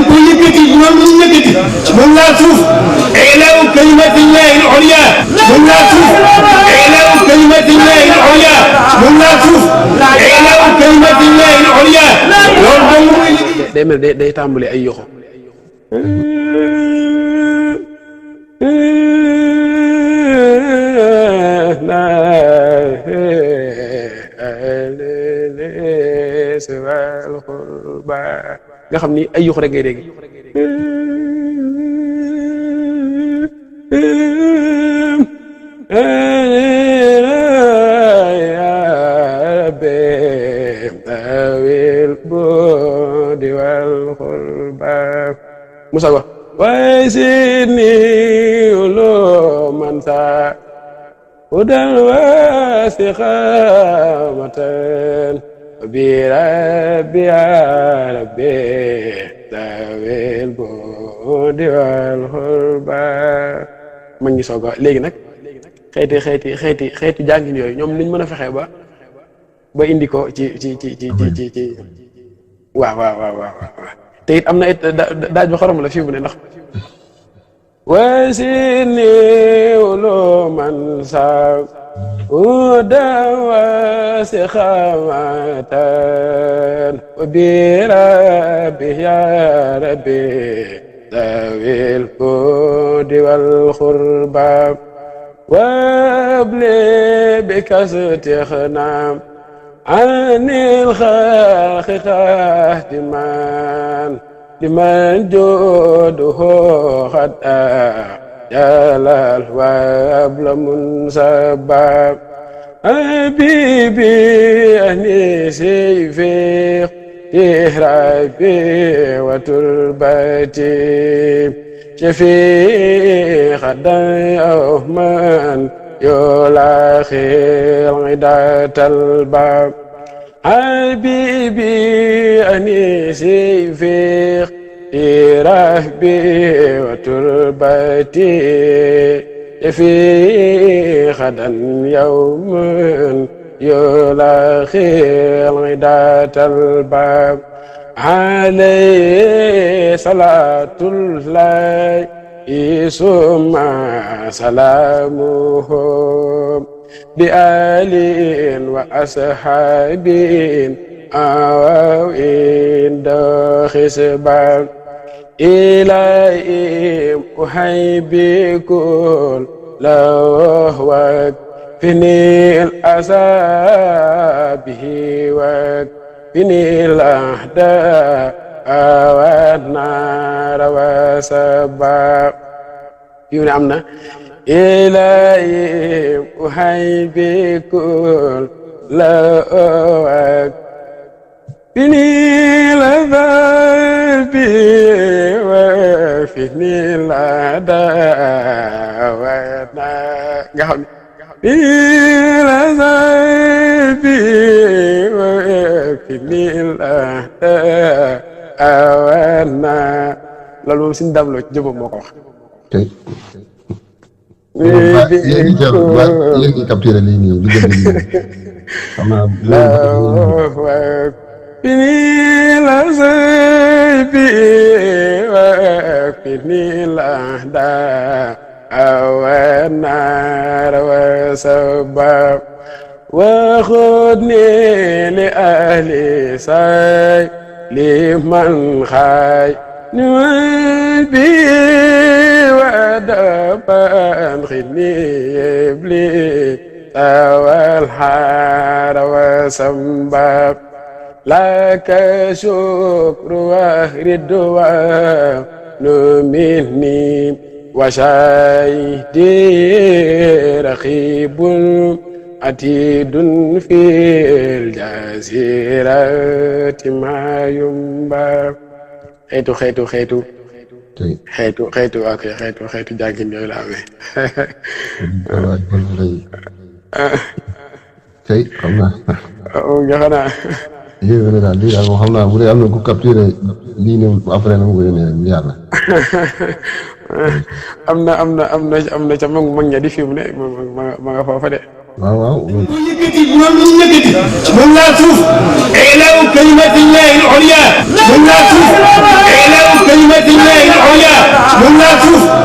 ko yëkkati moom ñu yëkkati moom laa suuf ilaahu kalimatillahi al-ulya moom laa suuf ilaahu kalimatillahi al-ulya moom laa suuf ilaahu kalimatillahi al-ulya loolu dong mooy day mel day tàmbali ay yoxo nga xam ni ay yoxo rek ngay dégg Musa wax way sidni ulo mansa udal wasiqamatan bi rabbi ya rabbi tawil budi wal khulba ma ngi soog a léegi nag xeeti jàngin yooyu ñoom niñ mën a fexe ba indi ko ci waaw te it am na it daaj ba xorom la fii mu ne ndax wasini ulo man sa uda wasi xamatan bi rabbi ya rabbi dawil budi wal khurba wabli bikastixnam anil xalqi xahtiman liman joduhu xata jalal wabla munsabab habibi anisi fi ihrabi wa turbati shafi xadan man يلاخي عدة الباب حبيبي أنيسي في رهبي وتربتي في غدا يوم يلاخي عدة الباب عليه صلاة الله ثم سلامه بآل وأصحاب أوين دخسبان إلهي أحيي كل لو وكفني الأسى به وكفني الأحداء والنار وسبا يوني أمنا إلهي أحيي كل لو وكفني الذنب وكفني الأعداء والنار nga xam إلى ذنبي وكفني الأعداء awana loolu moom suñu damloo ci jëbam moo ko wax tey léegi capturé lii nii lu gën xam naa fini la saybi wa fini la da awana wa sabab wa khudni li ahli say liman xaay nubi wadaban xini yebli tawal xaara wa sambab laka shukru wa ridwa nu minni wa shaydi raxibun atidun fil jazirati ma yumba xeetu ak xeetu jàngin yooyu la amee tey xam naa nga xanaa yéen daal lii daal moom xam naa bu dee am na ku capturé lii ne après na ma ko yónnee rek yàlla am na ca mag ña di fi mu ne ma nga foofa de waaw yëkkati moom ñu yëkkati moom laa suuf ilaahu kalimatillahi al-ulya moom laa suuf ilaahu moom laa suuf